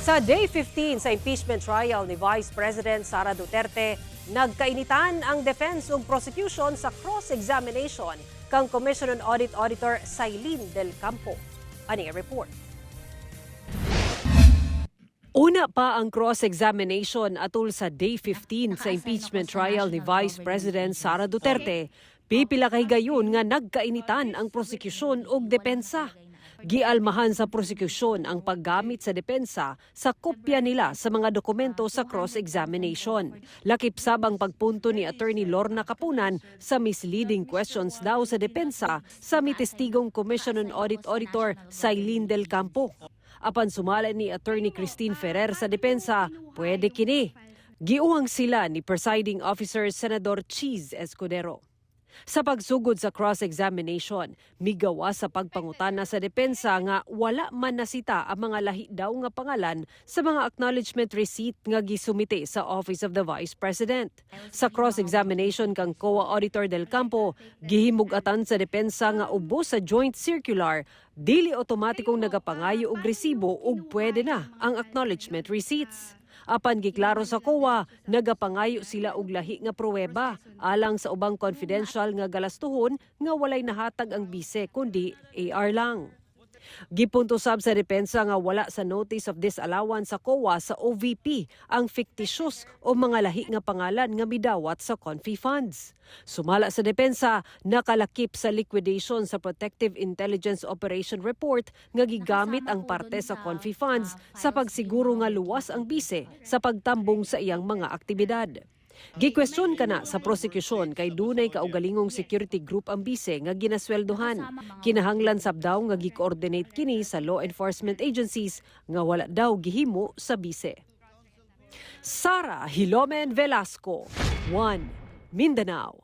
Sa day 15 sa impeachment trial ni Vice President Sara Duterte, nagkainitan ang defense ug prosecution sa cross-examination kang Commission on Audit Auditor Sailin Del Campo. Ani ang report. Una pa ang cross-examination atul sa day 15 sa impeachment trial ni Vice President Sara Duterte. Pipila kay gayon nga nagkainitan ang prosekusyon ug depensa. Gialmahan sa prosekusyon ang paggamit sa depensa sa kopya nila sa mga dokumento sa cross-examination. Lakip sab ang pagpunto ni Attorney Lorna Kapunan sa misleading questions daw sa depensa sa mitestigong Commission on Audit Auditor Sailin Del Campo. Apan sumala ni Attorney Christine Ferrer sa depensa, pwede kini. Giuwang sila ni presiding officer Senador Chiz Escudero. Sa pagsugod sa cross-examination, migawa sa pagpangutana sa depensa nga wala man nasita ang mga lahi daw nga pangalan sa mga acknowledgement receipt nga gisumite sa Office of the Vice President. Sa cross-examination kang COA Auditor Del Campo, gihimug-atan sa depensa nga ubos sa joint circular, dili otomatikong nagapangayo og resibo ug pwede na ang acknowledgement receipts. Apan giklaro sa COA, nagapangayo sila og lahi nga pruweba alang sa ubang confidential nga galastuhon nga walay nahatag ang bise kundi AR lang. Gipunto sab sa depensa nga wala sa notice of disallowance sa COA sa OVP ang fictitious o mga lahi nga pangalan nga midawat sa Confi funds. Sumala sa depensa, nakalakip sa liquidation sa Protective Intelligence Operation Report nga gigamit ang parte sa Confi funds sa pagsiguro nga luwas ang bise sa pagtambong sa iyang mga aktibidad. Gikwestiyon kana sa prosekusyon kay dunay kaugalingong security group ang bise nga ginasweldohan. Kinahanglan sab daw nga gi-coordinate kini sa law enforcement agencies nga wala daw gihimo sa bise. Sara Hilomen Velasco, 1 Mindanao.